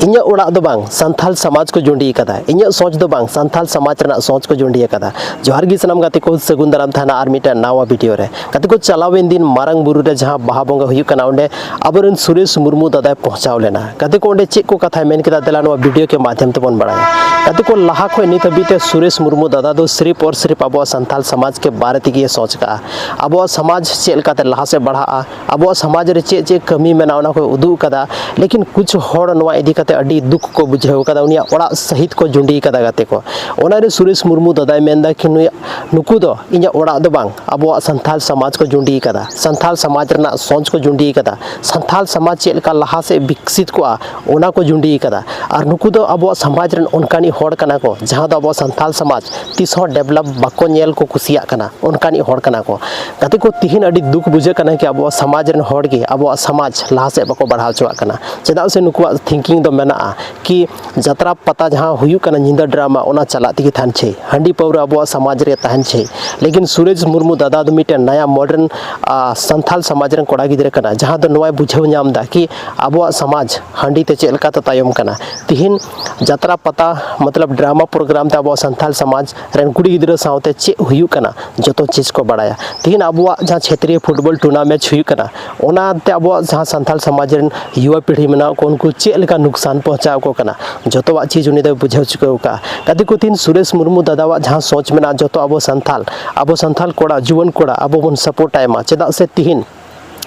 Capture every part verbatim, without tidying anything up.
ᱤᱧᱟᱹᱜ ᱚᱲᱟᱜ ᱫᱚ ᱵᱟᱝ, ᱥᱟᱱᱛᱟᱞ ᱥᱚᱢᱟᱡᱽ ᱠᱚ ᱡᱩᱸᱰᱤ ᱟᱠᱟᱫᱟ᱾ ᱤᱧᱟᱹᱜ ᱥᱚᱪ ᱫᱚ ᱵᱟᱝ, ᱥᱟᱱᱛᱟᱞ ᱥᱚᱢᱟᱡᱽ ᱨᱮᱱᱟᱜ ᱥᱚᱪ ᱠᱚ ᱡᱩᱸᱰᱤ ᱟᱠᱟᱫᱟ᱾ ᱡᱚᱦᱟᱨ ᱜᱮ ᱥᱟᱱᱟᱢ ᱜᱟᱛᱮ ᱠᱚ, ᱥᱟᱹᱜᱩᱱ ᱫᱟᱨᱟᱢ ᱛᱟᱦᱮᱱᱟ ᱟᱨ ᱢᱤᱫᱴᱮᱱ ᱱᱟᱣᱟ ᱵᱷᱤᱰᱤᱭᱳ ᱨᱮ᱾ ᱜᱟᱛᱮ ᱠᱚ, ᱪᱟᱞᱟᱣᱮᱱ ᱫᱤᱱ ᱢᱟᱨᱟᱝ ᱵᱩᱨᱩ ᱨᱮ ᱡᱟᱦᱟᱸ ᱵᱟᱦᱟ ᱵᱚᱸᱜᱟ ᱦᱩᱭᱩᱜ ᱠᱟᱱᱟ, ᱚᱸᱰᱮ ᱟᱵᱚᱨᱮᱱ ᱥᱩᱨᱮᱥ ᱢᱩᱨᱢᱩ ᱫᱟᱫᱟᱭ ᱯᱚᱦᱪᱟᱣ ᱞᱮᱱᱟ᱾ ᱜᱟᱛᱮ ᱠᱚ, ᱚᱸᱰᱮ ᱪᱮᱫ ᱠᱚ ᱠᱟᱛᱷᱟᱭ ᱢᱮᱱ ᱠᱮᱫᱟ, ᱫᱮᱞᱟ ᱱᱚᱣᱟ ᱵᱷᱤᱰᱤᱭᱳ ᱠᱮ ᱢᱟᱫᱷᱭᱚᱢ ᱛᱮᱵᱚᱱ ᱵᱟᱲᱟᱭᱟ᱾ ᱜᱟᱛᱮ ᱠᱚ, ᱞᱟᱦᱟ ᱠᱷᱚᱱ ᱱᱤᱛ ᱦᱟᱹᱵᱤᱡ ᱛᱮ ᱥᱩᱨᱮᱥ ᱢᱩᱨᱢᱩ ᱫᱟᱫᱟ ᱫᱚ ᱥᱤᱨᱤᱯ ᱟᱨ ᱥᱤᱨᱤᱯ ᱟᱵᱚᱣᱟᱜ ᱥᱟᱱᱛᱟᱞ ᱥᱚᱢᱟᱡᱽ ᱠᱮ ᱵᱟᱨᱮ ᱛᱮᱜᱮ ᱥᱚᱪ ᱠᱟᱜᱼᱟ᱾ ᱟᱵᱚᱣᱟᱜ ᱥᱚᱢᱟᱡᱽ ᱪᱮᱫ ᱞᱮᱠᱟᱛᱮ ᱞᱟᱦᱟ ᱥᱮᱫ ᱵᱟᱲᱦᱟᱜᱼᱟ, ᱟᱵᱚᱣᱟᱜ ᱥᱚᱢᱟᱡᱽ ᱨᱮ ᱪᱮᱫ ᱪᱮᱫ ᱠᱟᱹᱢᱤ ᱢᱮᱱᱟᱜᱼᱟ, ᱚᱱᱟ ᱠᱚᱭ ᱩᱫᱩᱜ ᱟᱠᱟᱫᱟ᱾ ᱞᱮᱠᱤᱱ ᱠᱩᱪ ᱦᱚᱲ ᱱᱚᱣᱟ ᱤᱫᱤ ᱠᱟᱛᱮ ᱟᱹᱰᱤ ᱫᱩᱠ ᱠᱚ ᱵᱩᱡᱷᱟᱹᱣ ᱟᱠᱟᱫᱟ, ᱩᱱᱤᱭᱟᱜ ᱚᱲᱟᱜ ᱥᱟᱹᱦᱤᱛ ᱠᱚ ᱡᱩᱸᱰᱤ ᱟᱠᱟᱫᱟ᱾ ᱜᱟᱛᱮ ᱠᱚ, ᱚᱱᱟᱨᱮ ᱥᱩᱨᱮᱥ ᱢᱩᱨᱢᱩ ᱫᱟᱫᱟᱭ ᱢᱮᱱᱫᱟ ᱠᱤ ᱱᱩᱭ, ᱱᱩᱠᱩ ᱫᱚ ᱤᱧᱟᱹᱜ ᱚᱲᱟᱜ ᱫᱚ ᱵᱟᱝ, ᱟᱵᱚᱣᱟᱜ ᱥᱟᱱᱛᱟᱞ ᱥᱚᱢᱟᱡᱽ ᱠᱚ ᱡᱩᱸᱰᱤ ᱟᱠᱟᱫᱟ᱾ ᱥᱟᱱᱛᱟᱞ ᱥᱚᱢᱟᱡᱽ ᱨᱮᱱᱟᱜ ᱥᱚᱪ ᱠᱚ ᱡᱩᱸᱰᱤ ᱟᱠᱟᱫᱟ᱾ ᱥᱟᱱᱛᱟᱞ ᱥᱚᱢᱟᱡᱽ ᱪᱮᱫ ᱞᱮᱠᱟ ᱞᱟᱦᱟ ᱥᱮᱫ ᱵᱤᱠᱥᱤᱛ ᱠᱚᱜᱼᱟ, ᱚᱱᱟ ᱠᱚ ᱡᱩᱸᱰᱤ ᱟᱠᱟᱫᱟ᱾ ᱟᱨ ᱱᱩᱠᱩ ᱫᱚ ᱟᱵᱚᱣᱟᱜ ᱥᱚᱢᱟᱡᱽ ᱨᱮᱱ ᱚᱱᱠᱟᱱᱤᱡ ᱦᱚᱲ ᱠᱟᱱᱟ ᱠᱚ, ᱡᱟᱦᱟᱸ ᱫᱚ ᱟᱵᱚᱣᱟᱜ ᱥᱟᱱᱛᱟᱞ ᱥᱚᱢᱟᱡᱽ ᱛᱤᱥ ᱦᱚᱸ ᱰᱮᱵᱷᱞᱚᱯ ᱵᱟᱠᱚ ᱧᱮᱞ ᱠᱚ ᱠᱩᱥᱤᱭᱟᱜ ᱠᱟᱱᱟ, ᱚᱱᱠᱟᱱᱤᱡ ᱦᱚᱲ ᱠᱟᱱᱟ ᱠᱚ᱾ ᱜᱟᱛᱮ ᱠᱚ, ᱛᱤᱦᱤᱧ ᱟᱹᱰᱤ ᱫᱩᱠ ᱵᱩᱡᱷᱟᱹᱜ ᱠᱟᱱᱟ ᱠᱤ ᱟᱵᱚᱣᱟᱜ ᱥᱚᱢᱟᱡᱽ ᱨᱮᱱ ᱦᱚᱲ ᱜᱮ ᱟᱵᱚᱣᱟᱜ ᱥᱚᱢᱟᱡᱽ ᱞᱟᱦᱟ ᱥᱮᱫ ᱵᱟᱠᱚ ᱵᱟᱲᱦᱟᱣ ᱦᱚᱪᱚᱣᱟᱜ ᱠᱟᱱᱟ᱾ ᱪᱮᱫᱟᱜ ᱥᱮ ᱱᱩᱠᱩᱣᱟᱜ ᱛᱷᱤᱝᱠᱤᱝ ᱫᱚ ᱢᱮᱱᱟᱜᱼᱟ ᱠᱤ ᱡᱟᱛᱨᱟ ᱯᱟᱛᱟ ᱡᱟᱦᱟᱸ ᱦᱩᱭᱩᱜ ᱠᱟᱱᱟ, ᱧᱤᱫᱟᱹ ᱰᱨᱟᱢᱟ, ᱚᱱᱟ ᱪᱟᱞᱟᱜ ᱛᱮᱜᱮ ᱛᱟᱦᱮᱱ ᱪᱟᱹᱭ, ᱦᱟᱺᱰᱤ ᱯᱟᱹᱣᱨᱟᱹ ᱟᱵᱚᱣᱟᱜ ᱥᱚᱢᱟᱡᱽ ᱨᱮ ᱛᱟᱦᱮᱱ ᱪᱟᱹᱭ᱾ ᱞᱮᱠᱤᱱ ᱥᱩᱨᱮᱥ ᱢᱩᱨᱢᱩ ᱫᱟᱫᱟ ᱫᱚ ᱢᱤᱫᱴᱮᱱ ᱱᱟᱭᱟ ᱢᱚᱰᱟᱨᱱ, ᱟ, ᱥᱟᱱᱛᱷᱟᱞ ᱥᱚᱢᱟᱡᱽ ᱨᱮᱱ ᱠᱚᱲᱟ ᱜᱤᱫᱽᱨᱟᱹ ᱠᱟᱱᱟ, ᱡᱟᱦᱟᱸ ᱫᱚ ᱱᱚᱣᱟᱭ ᱵᱩᱡᱷᱟᱹᱣ ᱧᱟᱢ ᱮᱫᱟ ᱠᱤ ᱟᱵᱚᱣᱟᱜ ᱥᱚᱢᱟᱡᱽ ᱦᱟᱺᱰᱤ ᱛᱮ ᱪᱮᱫ ᱞᱮᱠᱟᱛᱮ ᱛᱟᱭᱚᱢ ᱠᱟᱱᱟ᱾ ᱛᱤᱦᱤᱧ ᱡᱟᱛᱨᱟ ᱯᱟᱛᱟ, ᱢᱚᱛᱞᱚᱵ ᱰᱨᱟᱢᱟ ᱯᱨᱳᱜᱨᱟᱢ ᱛᱮ ᱟᱵᱚᱣᱟᱜ ᱥᱟᱱᱛᱷᱟᱞ ᱥᱚᱢᱟᱡᱽ ᱨᱮᱱ ᱠᱩᱲᱤ ᱜᱤᱫᱽᱨᱟᱹ ᱥᱟᱶᱛᱮ ᱪᱮᱫ ᱦᱩᱭᱩᱜ ᱠᱟᱱᱟ, ᱡᱚᱛᱚ ᱪᱤᱡᱽ ᱠᱚ ᱵᱟᱲᱟᱭᱟ᱾ ᱛᱤᱦᱤᱧ ᱟᱵᱚᱣᱟᱜ ᱡᱟᱦᱟᱸ ᱪᱷᱮᱛᱨᱤᱭᱚ ᱯᱷᱩᱴᱵᱚᱞ ᱴᱩᱨᱱᱟᱢᱮᱱᱴ ᱦᱩᱭᱩᱜ ᱠᱟᱱᱟ, ᱚᱱᱟᱛᱮ ᱟᱵᱚᱣᱟᱜ ᱡᱟᱦᱟᱸ ᱥᱟᱱᱛᱟᱞ ᱥᱚᱢᱟᱡᱽ ᱨᱮᱱ ᱭᱩᱣᱟ ᱯᱤᱲᱦᱤ ᱢᱮᱱᱟᱜ ᱠᱚ, ᱩᱱᱠᱩ ᱪᱮᱫ ᱞᱮᱠᱟ ᱱᱩᱠᱥᱟᱱ ᱯᱚᱦᱪᱟᱣ ᱟᱠᱚ ᱠᱟᱱᱟ, ᱡᱚᱛᱚᱣᱟᱜ ᱪᱤᱡᱽ ᱩᱱᱤ ᱫᱚᱭ ᱵᱩᱡᱷᱟᱹᱣ ᱪᱩᱠᱟᱹᱣ ᱠᱟᱜᱼᱟ᱾ ᱜᱟᱛᱮ ᱠᱚ, ᱛᱤᱦᱤᱧ ᱥᱩᱨᱮᱥ ᱢᱩᱨᱢᱩ ᱫᱟᱫᱟᱣᱟᱜ ᱡᱟᱦᱟᱸ ᱥᱚᱪ ᱢᱮᱱᱟᱜᱼᱟ, ᱡᱚᱛᱚ ᱟᱵᱚ ᱥᱟᱱᱛᱟᱞ, ᱟᱵᱚ ᱥᱟᱱᱛᱟᱞ ᱠᱚᱲᱟ, ᱡᱩᱣᱟᱹᱱ ᱠᱚᱲᱟ, ᱟᱵᱚ ᱵᱚᱱ ᱥᱟᱯᱳᱨᱴ ᱟᱭ ᱢᱟ᱾ ᱪᱮᱫᱟᱜ ᱥᱮ ᱛᱤᱦᱤᱧ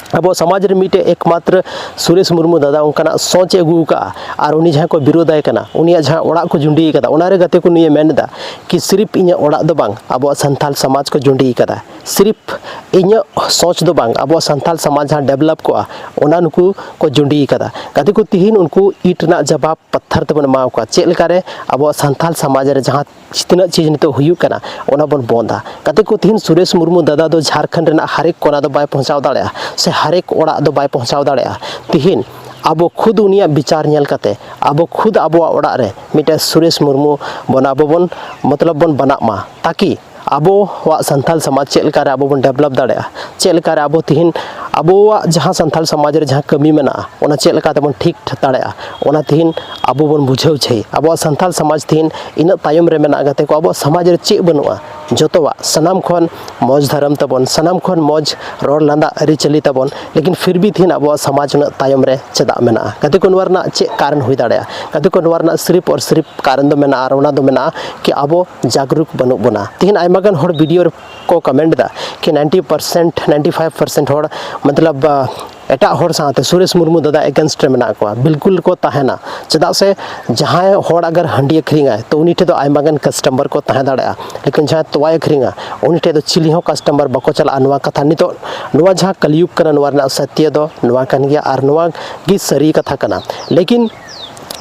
ᱟᱵᱚ ᱥᱚᱢᱟᱡᱽ ᱨᱮ ᱢᱤᱫᱴᱮᱡ ᱮᱠᱢᱟᱛᱨᱚ ᱥᱩᱨᱮᱥ ᱢᱩᱨᱢᱩ ᱫᱟᱫᱟ ᱚᱱᱠᱟᱱᱟᱜ ᱥᱚᱪ ᱮ ᱟᱹᱜᱩ ᱟᱠᱟᱫᱼᱟ, ᱟᱨ ᱩᱱᱤ ᱡᱟᱦᱟᱸᱭ ᱠᱚ ᱵᱤᱨᱳᱫᱷᱟᱭ ᱠᱟᱱᱟ, ᱩᱱᱤᱭᱟᱜ ᱡᱟᱦᱟᱸ ᱚᱲᱟᱜ ᱠᱚ ᱡᱩᱸᱰᱤ ᱟᱠᱟᱫᱟ, ᱚᱱᱟᱨᱮ ᱜᱟᱛᱮ ᱠᱚ ᱱᱩᱭᱮ ᱢᱮᱱ ᱮᱫᱟ ᱠᱤ ᱥᱤᱨᱤᱯ ᱤᱧᱟᱹᱜ ᱚᱲᱟᱜ ᱫᱚ ᱵᱟᱝ, ᱟᱵᱚᱣᱟᱜ ᱥᱟᱱᱛᱟᱞ ᱥᱚᱢᱟᱡᱽ ᱠᱚ ᱡᱩᱸᱰᱤ ᱟᱠᱟᱫᱟ᱾ ᱥᱤᱨᱤᱯ ᱤᱧᱟᱹᱜ ᱥᱚᱪ ᱫᱚ ᱵᱟᱝ, ᱟᱵᱚᱣᱟᱜ ᱥᱟᱱᱛᱟᱞ ᱥᱚᱢᱟᱡᱽ ᱡᱟᱦᱟᱸ ᱰᱮᱵᱷᱞᱚᱯ ᱠᱚᱜᱼᱟ, ᱚᱱᱟ ᱱᱩᱠᱩ ᱠᱚ ᱡᱩᱸᱰᱤ ᱟᱠᱟᱫᱟ᱾ ᱜᱟᱛᱮ ᱠᱚ, ᱛᱤᱦᱤᱧ ᱩᱱᱠᱩ ᱤᱴ ᱨᱮᱱᱟᱜ ᱡᱟᱵᱟᱵ ᱯᱟᱛᱷᱟᱨ ᱛᱮᱵᱚᱱ ᱮᱢᱟᱣ ᱠᱚᱣᱟ᱾ ᱪᱮᱫ ᱞᱮᱠᱟᱨᱮ ᱟᱵᱚᱣᱟᱜ ᱥᱟᱱᱛᱟᱞ ᱥᱚᱢᱟᱡᱽ ᱨᱮ ᱡᱟᱦᱟᱸ ᱛᱤᱱᱟᱹᱜ ᱪᱤᱡᱽ ᱱᱤᱛᱚᱜ ᱦᱩᱭᱩᱜ ᱠᱟᱱᱟ, ᱚᱱᱟ ᱵᱚᱱ ᱵᱚᱱᱫᱟ᱾ ᱜᱟᱛᱮ ᱠᱚ, ᱛᱤᱦᱤᱧ ᱥᱩᱨᱮᱥ ᱢᱩᱨᱢᱩ ᱫᱟᱫᱟ ᱫᱚ ᱡᱷᱟᱲᱠᱷᱚᱸᱰ ᱨᱮᱱᱟᱜ ᱦᱟᱨᱮᱠ ᱠᱚᱱᱟ ᱫᱚ ᱵᱟᱭ ᱯᱚᱦᱪᱟᱣ ᱫᱟᱲᱮᱭᱟᱜᱼᱟ, ᱥᱮ ᱦᱟᱨᱮᱠ ᱚᱲᱟᱜ ᱫᱚ ᱵᱟᱭ ᱯᱚᱦᱪᱟᱣ ᱫᱟᱲᱮᱭᱟᱜᱼᱟ᱾ ᱛᱤᱦᱤᱧ ᱟᱵᱚ ᱠᱷᱩᱫ ᱩᱱᱤᱭᱟᱜ ᱵᱤᱪᱟᱨ ᱧᱮᱞ ᱠᱟᱛᱮ, ᱟᱵᱚ ᱠᱷᱩᱫ ᱟᱵᱚᱣᱟᱜ ᱚᱲᱟᱜ ᱨᱮ ᱢᱤᱫᱴᱮᱱ ᱥᱩᱨᱮᱥ ᱢᱩᱨᱢᱩ ᱵᱚᱱ, ᱟᱵᱚ ᱵᱚᱱ, ᱢᱚᱛᱞᱚᱵ ᱵᱚᱱ ᱵᱟᱱᱟᱜ ᱢᱟ, ᱛᱟᱠᱤ ᱟᱵᱚᱣᱟᱜ ᱥᱟᱱᱛᱟᱞ ᱥᱚᱢᱟᱡᱽ ᱪᱮᱫ ᱞᱮᱠᱟᱨᱮ ᱟᱵᱚ ᱵᱚᱱ ᱰᱮᱵᱷᱞᱚᱯ ᱫᱟᱲᱮᱭᱟᱜᱼᱟ, ᱪᱮᱫ ᱞᱮᱠᱟᱨᱮ ᱟᱵᱚ ᱛᱤᱦᱤᱧ ᱟᱵᱚᱣᱟᱜ ᱡᱟᱦᱟᱸ ᱥᱟᱱᱛᱟᱲ ᱥᱚᱢᱟᱡᱽ ᱨᱮ ᱡᱟᱦᱟᱸ ᱠᱟᱹᱢᱤ ᱢᱮᱱᱟᱜᱼᱟ, ᱚᱱᱟ ᱪᱮᱫ ᱞᱮᱠᱟ ᱛᱮᱵᱚᱱ ᱴᱷᱤᱠ ᱫᱟᱲᱮᱭᱟᱜᱼᱟ, ᱚᱱᱟ ᱛᱤᱦᱤᱧ ᱟᱵᱚ ᱵᱚᱱ ᱵᱩᱡᱷᱟᱹᱣ ᱪᱟᱹᱦᱤ᱾ ᱟᱵᱚᱣᱟᱜ ᱥᱟᱱᱛᱟᱲ ᱥᱚᱢᱟᱡᱽ ᱛᱤᱦᱤᱧ ᱤᱱᱟᱹᱜ ᱛᱟᱭᱚᱢ ᱨᱮ ᱢᱮᱱᱟᱜ ᱠᱟᱛᱮ ᱠᱚ, ᱟᱵᱚᱣᱟᱜ ᱥᱚᱢᱟᱡᱽ ᱨᱮ ᱪᱮᱫ ᱵᱟᱹᱱᱩᱜᱼᱟ? ᱡᱚᱛᱚᱣᱟᱜ, ᱥᱟᱱᱟᱢ ᱠᱷᱚᱱ ᱢᱚᱡᱽ ᱫᱷᱚᱨᱚᱢ ᱛᱟᱵᱚᱱ, ᱥᱟᱱᱟᱢ ᱠᱷᱚᱱ ᱢᱚᱡᱽ ᱨᱚᱲ ᱞᱟᱸᱫᱟ ᱟᱹᱨᱤᱪᱟᱹᱞᱤ ᱛᱟᱵᱚᱱ, ᱞᱮᱠᱤᱱ ᱯᱷᱤᱨ ᱵᱷᱤ ᱛᱤᱦᱤᱧ ᱟᱵᱚᱣᱟᱜ ᱥᱚᱢᱟᱡᱽ ᱩᱱᱟᱹᱜ ᱛᱟᱭᱚᱢ ᱨᱮ ᱪᱮᱫᱟᱜ ᱢᱮᱱᱟᱜᱼᱟ? ᱜᱟᱛᱮ ᱠᱚ, ᱱᱚᱣᱟ ᱨᱮᱱᱟᱜ ᱪᱮᱫ ᱠᱟᱨᱚᱱ ᱦᱩᱭ ᱫᱟᱲᱮᱭᱟᱜᱼᱟ? ᱜᱟᱛᱮ ᱠᱚ, ᱱᱚᱣᱟ ᱨᱮᱱᱟᱜ ᱥᱤᱨᱤᱯ ᱟᱨ ᱥᱤᱨᱤᱯ ᱠᱟᱨᱚᱱ ᱫᱚ ᱢᱮᱱᱟᱜᱼᱟ, ᱟᱨ ᱚᱱᱟ ᱫᱚ ᱢᱮᱱᱟᱜᱼᱟ ᱠᱤ ᱟᱵᱚ ᱡᱟᱜᱽᱨᱩᱠ ᱵᱟᱹᱱᱩᱜ ᱵᱚᱱᱟ᱾ ᱛᱤᱦᱤᱧ ᱟᱭᱢᱟ ᱜᱟᱱ ᱦᱚᱲ ᱵᱷᱤᱰᱤᱭᱳ ᱨᱮᱠᱚ ᱠᱚᱢᱮᱱᱴ ᱮᱫᱟ ᱠᱤ ninety percent, ninety five percent ᱦᱚᱲ, ᱢᱚᱛᱞᱚᱵ, ᱮᱴᱟᱜ ᱦᱚᱲ ᱥᱟᱶᱛᱮ ᱥᱩᱨᱮᱥ ᱢᱩᱨᱢᱩ ᱫᱟᱫᱟ against ᱨᱮ ᱢᱮᱱᱟᱜ ᱠᱚᱣᱟ᱾ ᱵᱤᱞᱠᱩᱞ ᱠᱚ ᱛᱟᱦᱮᱱᱟ᱾ ᱪᱮᱫᱟᱜ ᱥᱮ ᱡᱟᱦᱟᱸᱭ ᱦᱚᱲ ᱟᱜᱟᱨ ᱦᱟᱺᱰᱤ ᱟᱹᱠᱷᱨᱤᱧᱟᱭ, ᱛᱚ ᱩᱱᱤ ᱴᱷᱮᱱ ᱫᱚ ᱟᱭᱢᱟ ᱜᱟᱱ ᱠᱟᱥᱴᱚᱢᱟᱨ ᱠᱚ ᱛᱟᱦᱮᱸ ᱫᱟᱲᱮᱭᱟᱜᱼᱟ, ᱞᱮᱠᱤᱱ ᱡᱟᱦᱟᱸᱭ ᱛᱚᱣᱟᱭ ᱟᱹᱠᱷᱨᱤᱧᱟ, ᱩᱱᱤ ᱴᱷᱮᱱ ᱫᱚ ᱪᱤᱞᱤ ᱦᱚᱸ ᱠᱟᱥᱴᱚᱢᱟᱨ ᱵᱟᱠᱚ ᱪᱟᱞᱟᱜᱼᱟ᱾ ᱱᱚᱣᱟ ᱠᱟᱛᱷᱟ ᱱᱤᱛᱚᱜ, ᱱᱚᱣᱟ ᱡᱟᱦᱟᱸ ᱠᱟᱞᱤᱭᱩᱜᱽ ᱠᱟᱱᱟ, ᱱᱚᱣᱟ ᱨᱮᱱᱟᱜ ᱥᱚᱛᱭᱚ ᱫᱚ ᱱᱚᱣᱟ ᱠᱟᱱ ᱜᱮᱭᱟ ᱟᱨ ᱱᱚᱣᱟ ᱜᱮ ᱥᱟᱹᱨᱤ ᱠᱟᱛᱷᱟ ᱠᱟᱱᱟ᱾ ᱞᱮᱠᱤᱱ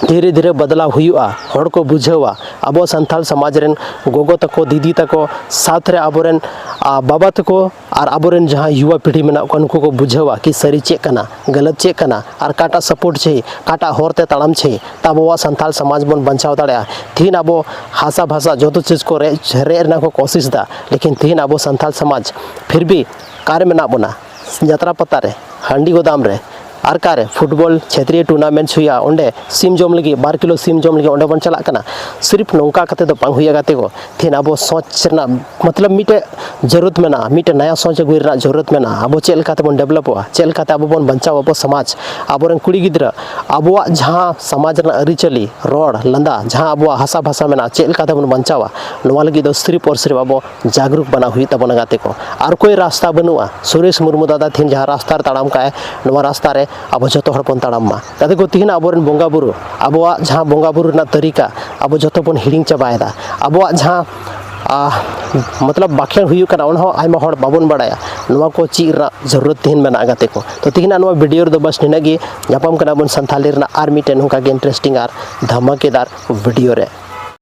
ᱫᱷᱤᱨᱮ ᱫᱷᱤᱨᱮ ᱵᱚᱫᱞᱟᱣ ᱦᱩᱭᱩᱜᱼᱟ, ᱦᱚᱲ ᱠᱚ ᱵᱩᱡᱷᱟᱹᱣᱟ, ᱟᱵᱚ ᱥᱟᱱᱛᱟᱲ ᱥᱚᱢᱟᱡᱽ ᱨᱮᱱ ᱜᱚᱜᱚ ᱛᱟᱠᱚ, ᱫᱤᱫᱤ ᱛᱟᱠᱚ, ᱥᱟᱶᱛᱮ ᱨᱮ ᱟᱵᱚᱨᱮᱱ, ᱟ, ᱵᱟᱵᱟ ᱛᱟᱠᱚ ᱟᱨ ᱟᱵᱚᱨᱮᱱ ᱡᱟᱦᱟᱸ ᱭᱩᱣᱟ ᱯᱤᱲᱦᱤ ᱢᱮᱱᱟᱜ ᱠᱚᱣᱟ, ᱱᱩᱠᱩ ᱠᱚ ᱵᱩᱡᱷᱟᱹᱣᱟ ᱠᱤ ᱥᱟᱹᱨᱤ ᱪᱮᱫ ᱠᱟᱱᱟ, ᱜᱟᱞᱟᱛ ᱪᱮᱫ ᱠᱟᱱᱟ, ᱟᱨ ᱚᱠᱟᱴᱟᱜ ᱥᱟᱯᱳᱨᱴ ᱪᱟᱹᱦᱤ, ᱚᱠᱟᱴᱟᱜ ᱦᱚᱨ ᱛᱮ ᱛᱟᱲᱟᱢ ᱪᱟᱹᱦᱤ, ᱛᱟ ᱟᱵᱚᱣᱟᱜ ᱥᱟᱱᱛᱟᱲ ᱥᱚᱢᱟᱡᱽ ᱵᱚᱱ ᱵᱟᱧᱪᱟᱣ ᱫᱟᱲᱮᱭᱟᱜᱼᱟ᱾ ᱛᱤᱦᱤᱧ ᱟᱵᱚ ᱦᱟᱥᱟ ᱵᱷᱟᱥᱟ ᱡᱚᱛᱚ ᱪᱤᱡᱽ ᱠᱚ ᱨᱮᱡ, ᱨᱮᱡ ᱨᱮᱱᱟᱜ ᱠᱚ ᱠᱚᱥᱤᱥ ᱮᱫᱟ, ᱞᱮᱠᱤᱱ ᱛᱤᱦᱤᱧ ᱟᱵᱚ ᱥᱟᱱᱛᱟᱲ ᱥᱚᱢᱟᱡᱽ ᱯᱷᱤᱨ ᱵᱷᱤ ᱚᱠᱟᱨᱮ ᱢᱮᱱᱟᱜ ᱵᱚᱱᱟ? ᱡᱟᱛᱨᱟ ᱯᱟᱛᱟ ᱨᱮ, ᱦᱟᱺᱰᱤ ᱜᱚᱫᱟᱢ ᱨᱮ, ᱟᱨ ᱚᱠᱟᱨᱮ ᱯᱷᱩᱴᱵᱚᱞ ᱪᱷᱮᱛᱨᱤᱭᱟᱹ ᱴᱩᱨᱱᱟᱢᱮᱱᱴ ᱦᱩᱭᱩᱜᱼᱟ, ᱚᱸᱰᱮ ᱥᱤᱢ ᱡᱚᱢ ᱞᱟᱹᱜᱤᱫ, ᱵᱟᱨ ᱠᱤᱞᱳ ᱥᱤᱢ ᱡᱚᱢ ᱞᱟᱹᱜᱤᱫ ᱚᱸᱰᱮ ᱵᱚᱱ ᱪᱟᱞᱟᱜ ᱠᱟᱱᱟ᱾ ᱥᱤᱨᱤᱯ ᱱᱚᱝᱠᱟ ᱠᱟᱛᱮ ᱫᱚ ᱵᱟᱝ ᱦᱩᱭᱩᱜᱼᱟ ᱜᱟᱛᱮ ᱠᱚ᱾ ᱛᱤᱦᱤᱧ ᱟᱵᱚ ᱥᱚᱪ ᱨᱮᱱᱟᱜ ᱢᱚᱛᱞᱚᱵ ᱢᱤᱫᱴᱮᱡ ᱡᱟᱹᱨᱩᱲ ᱢᱮᱱᱟᱜᱼᱟ, ᱢᱤᱫᱴᱮᱡ ᱱᱟᱭᱟ ᱥᱚᱪ ᱟᱹᱜᱩᱭ ᱨᱮᱱᱟᱜ ᱡᱟᱹᱨᱩᱲ ᱢᱮᱱᱟᱜᱼᱟ᱾ ᱟᱵᱚ ᱪᱮᱫ ᱞᱮᱠᱟ ᱛᱮᱵᱚᱱ ᱰᱮᱵᱷᱞᱚᱯᱚᱜᱼᱟ, ᱪᱮᱫ ᱞᱮᱠᱟᱛᱮ ᱟᱵᱚ ᱵᱚᱱ ᱵᱟᱧᱪᱟᱣᱟ ᱟᱵᱚ ᱥᱚᱢᱟᱡᱽ, ᱟᱵᱚᱨᱮᱱ ᱠᱩᱲᱤ ᱜᱤᱫᱽᱨᱟᱹ, ᱟᱵᱚᱣᱟᱜ ᱡᱟᱦᱟᱸ ᱥᱚᱢᱟᱡᱽ ᱨᱮᱱᱟᱜ ᱟᱹᱨᱤᱪᱟᱹᱞᱤ, ᱨᱚᱲ, ᱞᱟᱸᱫᱟ, ᱡᱟᱦᱟᱸ ᱟᱵᱚᱣᱟᱜ ᱦᱟᱥᱟ ᱵᱷᱟᱥᱟ ᱢᱮᱱᱟᱜᱼᱟ, ᱪᱮᱫ ᱞᱮᱠᱟ ᱛᱮᱵᱚᱱ ᱵᱟᱧᱪᱟᱣᱟ, ᱱᱚᱣᱟ ᱞᱟᱹᱜᱤᱫ ᱫᱚ ᱥᱤᱨᱤᱯ ᱟᱨ ᱥᱤᱨᱤᱯ ᱟᱵᱚ ᱡᱟᱜᱽᱨᱩᱠ ᱵᱟᱱᱟᱣ ᱦᱩᱭᱩᱜ ᱛᱟᱵᱚᱱᱟ ᱜᱟᱛᱮ ᱠᱚ᱾ ᱟᱨ ᱠᱳᱭ ᱨᱟᱥᱛᱟ ᱵᱟᱹᱱᱩᱜᱼᱟ᱾ ᱥᱩᱨᱮᱥ ᱢᱩᱨᱢᱩ ᱫᱟᱫᱟ ᱛᱤᱦᱤᱧ ᱡᱟᱦᱟᱸ ᱨᱟᱥᱛᱟ ᱨᱮ ᱛᱟᱲᱟᱢ ᱠᱟᱜᱼᱟᱭ, ᱱᱚᱣᱟ ᱨᱟᱥᱛᱟ ᱨᱮ ᱟᱵᱚ ᱡᱚᱛᱚ ᱦᱚᱲ ᱵᱚᱱ ᱛᱟᱲᱟᱢ ᱢᱟ᱾ ᱜᱟᱛᱮ ᱠᱚ, ᱛᱤᱦᱤᱧ ᱟᱵᱚᱨᱮᱱ ᱵᱚᱸᱜᱟ ᱵᱩᱨᱩ, ᱟᱵᱚᱣᱟᱜ ᱡᱟᱦᱟᱸ ᱵᱚᱸᱜᱟ ᱵᱩᱨᱩ ᱨᱮᱱᱟᱜ ᱛᱟᱹᱨᱤᱠᱟ, ᱟᱵᱚ ᱡᱚᱛᱚ ᱵᱚᱱ ᱦᱤᱲᱤᱧ ᱪᱟᱵᱟᱭᱮᱫᱟ᱾ ᱟᱵᱚᱣᱟᱜ ᱡᱟᱦᱟᱸ, ᱟ, ᱢᱚᱛᱞᱚᱵ ᱵᱟᱠᱷᱮᱬ ᱦᱩᱭᱩᱜ ᱠᱟᱱᱟ, ᱚᱱᱟ ᱦᱚᱸ ᱟᱭᱢᱟ ᱦᱚᱲ ᱵᱟᱵᱚᱱ ᱵᱟᱲᱟᱭᱟ᱾ ᱱᱚᱣᱟ ᱠᱚ ᱪᱮᱫ ᱨᱮᱱᱟᱜ ᱡᱟᱹᱨᱩᱲᱟᱛ ᱛᱤᱦᱤᱧ ᱢᱮᱱᱟᱜᱼᱟ ᱜᱟᱛᱮ ᱠᱚ᱾ ᱛᱚ ᱛᱤᱦᱤᱧᱟᱜ ᱱᱚᱣᱟ ᱵᱷᱤᱰᱤᱭᱳ ᱨᱮᱫᱚ ᱵᱟᱥ ᱱᱤᱱᱟᱹᱜ ᱜᱮ᱾ ᱧᱟᱯᱟᱢ ᱠᱟᱱᱟ ᱵᱚᱱ ᱥᱟᱱᱛᱷᱟᱞᱤ ᱨᱮᱱᱟᱜ ᱟᱨ ᱢᱤᱫᱴᱮᱱ ᱱᱚᱝᱠᱟ ᱜᱮ ᱤᱱᱴᱟᱨᱮᱥᱴᱤᱝ ᱟᱨ ᱫᱷᱟᱢᱟᱠᱮᱫᱟᱨ ᱵᱷᱤᱰᱤᱭᱳ ᱨᱮ᱾